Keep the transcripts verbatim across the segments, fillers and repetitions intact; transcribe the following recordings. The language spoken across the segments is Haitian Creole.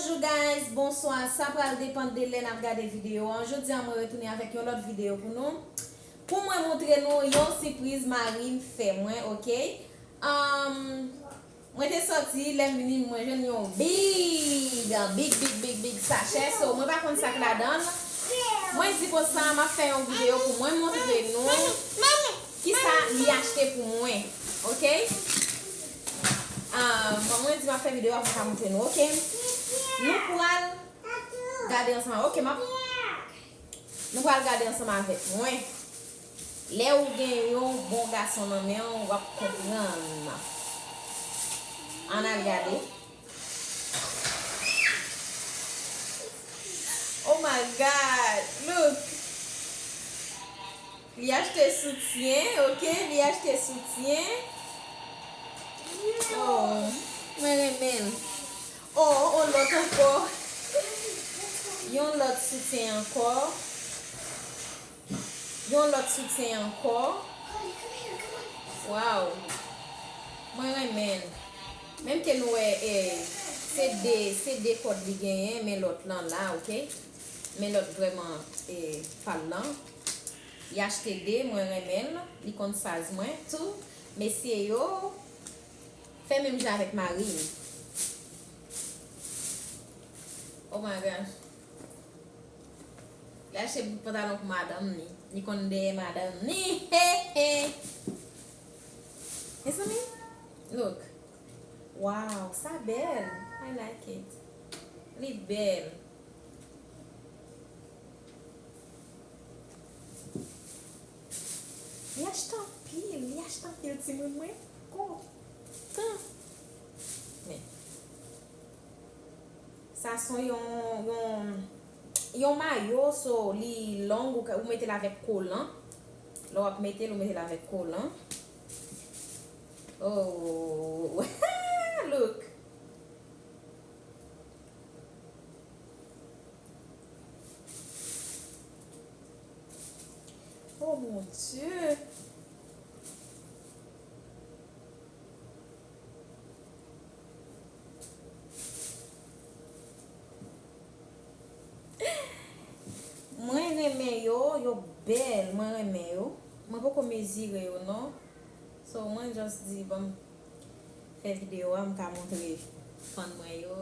Bonjou guys, bonswa. Sa pral depann de lè n ap gade videyo an. Jodi a mwen retounen avèk yon lòt videyo pou nou. Pou mwen montre nou yon sipriz mari m fè mwen, oke? Ahn, mwen te sòti, lè m vini, mwen jwenn yon big, big, big, big, big sachè. So, mwen pa konn sa k ladan l. Mwen di konsa, m ap fè yon videyo pou mwen montre nou kisa li achte pou mwen, oke? Ah, bon, mwen di m ap fè videyo a pou m ka montre nou, oke? Nou pral gade ansanm, oke, m ap, nou pral gade ansanm avèk mwen. Lè ou gen yon bon gason nan men w, w ap konprann. Ann al gade. Oh my God, look. Li achte soutyen, oke? Li achte soutyen. Oh, mwen renmen l. Oh, yon lòt ankò. Yon lòt soutyen ankò. Yon lòt soutyen ankò. Wow. Mwen renmen l. Menm ke nou wè, eh, se de, se de kòd li genyen, men lòt lan la, oke? Men lòt vrèman, eh, pa l lan. Li achte de, mwen renmen l. Li konn size mwen tou. Mesye yo, fè menm jan avèk mari m. Oh my gosh. Li achte bout pantalon pou madanm ni. Li konn dèyè madanm ni. He, he. Mezanmi, look. Wow, sa bèl. I like it. Li bèl. Li achte anpil, li achte anpil timoun mwen kontan. Men. Sa se yon, yon, yon mayo, so li long, ou ka, ou mete l avèk kolan. Lè w ap mete l, ou mete l avèk kolan. Oh, look. Oh mon Dieu. Mwen renmen yo, yo bèl, mwen renmen yo. Mwen poko mezire yo non. So mwen just di ban m fè videyo a, m ka montre fan mwen yo.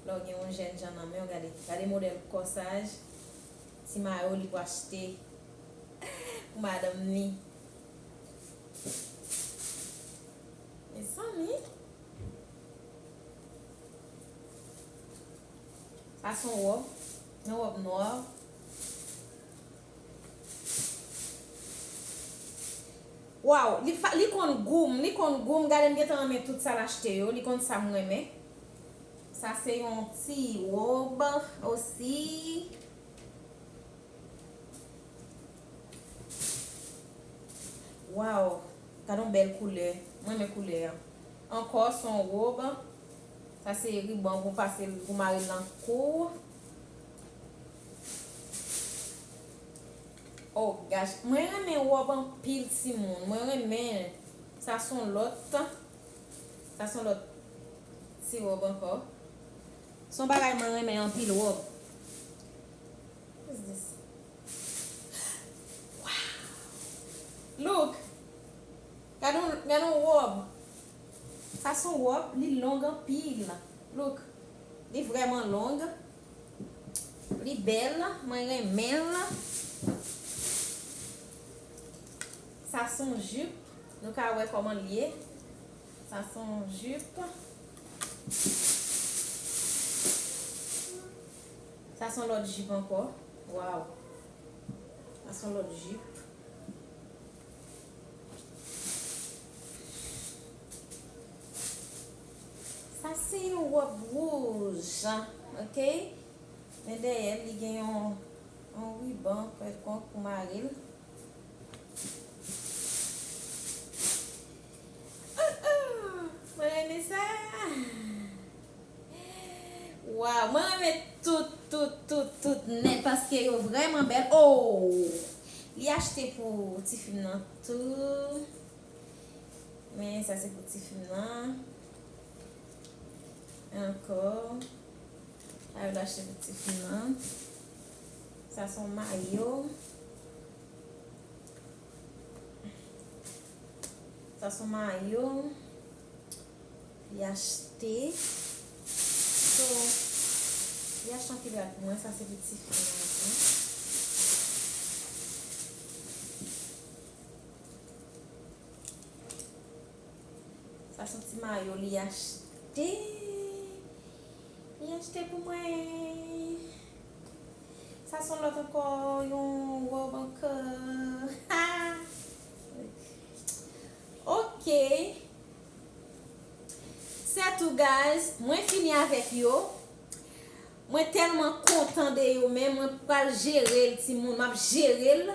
Lè w gen yon jèn jan nan men w, gade, gade modèl kòsaj ti mayo li pou achte pou madanm ni. Mezanmi. Sa se yon wòb. Yon wòb nwa. Wow, li, fa- li konn gou m, li konn gou m. Gade m gentan renmen tout sa l achte yo. Li konn sa m renmen. Sa se yon ti wòb osi. Wow, gade yon bèl koulè. Mwen renmen koulè a. Ankò, se yon wòb. Sa se riban pou pase l, pou mare l nan kou. Oh gosh, mwen renmen wòb anpil timoun. Mwen renmen. Sa se yon lòt. Sa se yon lòt ti wòb ankò. Se yon bagay mwen renmen anpil wòb. What is this? Wow! Look! Gade yon, gade yon wòb. Sa se yon wòb, li long anpil. Look! Li vrèman long. Li bèl, mwen renmen l. Sa se yon jip. Nou ka wè kòman l ye. Sa se yon jip. Sa se yon lòt jip ankò. Wow. Sa se yon lòt jip. Sa se yon wòb wouj, oke? Men dèyè l, li gen yon, yon riban kèlkonk pou mare l. Mwen renmen sa. Waw, mwen renmen tout, tout, tout, tout nèt paske yo vrèman bèl. Oh! Li achte pou tifi m nan tou. Men sa se pou tifi m nan. Ankò. Sa yo l achte pou tifi m nan. Sa se yon mayo. Sa se yon mayo. Li achte. So, li achte anpil rad pou mwen. Sa se pou tifi m nan tou. Sa se yon ti mayo li achte. Li achte pou mwen. Sa se yon lòt ankò, yon wòb ankò. Ok. Se tou, guys. Mwen fini avèk yo. Mwen tèlman kontan de yo, men mwen pral jere l, timoun. M ap jere l.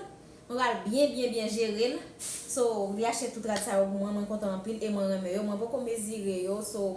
Mwen pral byen, byen, byen jere l. So, li achte tout rad sa yo pou mwen. Mwen kontan anpil e mwen renmen yo. Mwen poko mezire yo. So,